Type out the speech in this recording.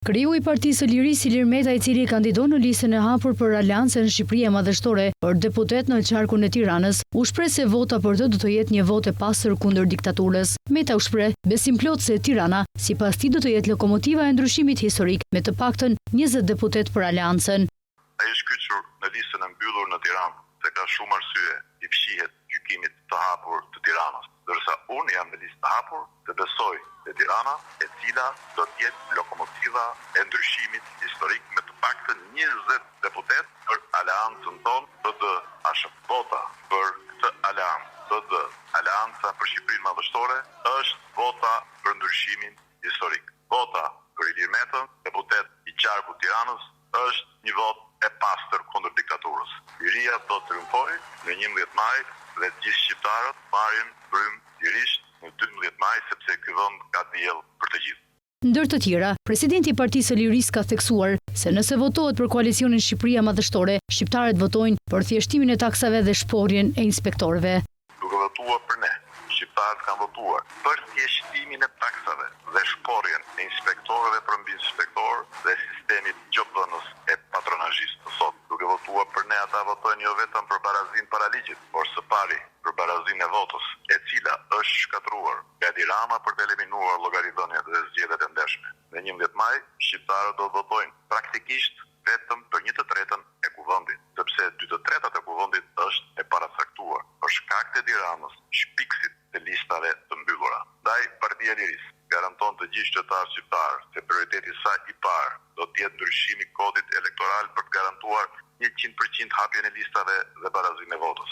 Kreu i Partisë së Lirisë, Ilir Meta, i cili kandidon në listën e hapur për Aleancën Shqipëria Madhështore për deputet në qarkun e Tiranës, u shpreh se vota për të do të jetë një votë e pastër kundër diktaturës. Meta u shpreh besimplotë se Tirana, sipas tij do të jetë lokomotiva e ndryshimit historik me të paktën 20 deputetë për Aleancën. Ai është kyçur në listën e mbyllur në Tiranë se ka shumë arsye t'i fshihet gjykimit të hapur të Tiranës, ndërsa unë jam në listë të hapur dhe besoj te Tirana, e cila do të jetë lokomotiva e ndryshimit historik me të paktën 20 deputetë për aleancën tonë PD ASH. Vota për këtë aleancë PD, Aleanca për Shqipërinë Madhështore, është vota për ndryshimin historik. Vota për Ilir Metën, deputet i qarkut Tiranës, është një votë e pastër kundër diktaturës. Liria do të triumfojë në 11 maj dhe të gjithë shqiptarët marrin frymë lirisht në 12 maj sepse ky vend ka diell për të gjithë. Ndër të tjera, presidenti i Partisë së Lirisë ka theksuar se nëse votohet për koalicionin Shqipëria Madhështore, shqiptarët votojnë për thjeshtimin e taksave dhe shporrjen e inspektorëve. Duke votuar për ne, shqiptarët kanë votuar për thjeshtimin e taksave dhe shporrjen e inspektorëve për mbi inspektor dhe sistemit gjobëvënës e patronazhist të sot. Duke votuar për ne ata votojnë jo vetëm për barazinë para ligjit, por së pari për barazinë e votës, e cila është shkatërruar nga Edi Rama për të eliminuar llogaridhëniet dhe zgjedhjet e ndershme. Në 11 maj, shqiptarët do të votojnë praktikisht vetëm për një të tretën e kuvendit, sepse dy të tretat e kuvendit është e paracaktuar për shkak të Edi Ramës, shpikësit të listave të mbyllura. Ndaj Partia e Lirisë garanton të gjithë qytetarët shqiptarë se prioriteti i saj i parë do të jetë ndryshimi i kodit elektoral për të garantuar 100% hapjen e listave dhe barazinë e votës.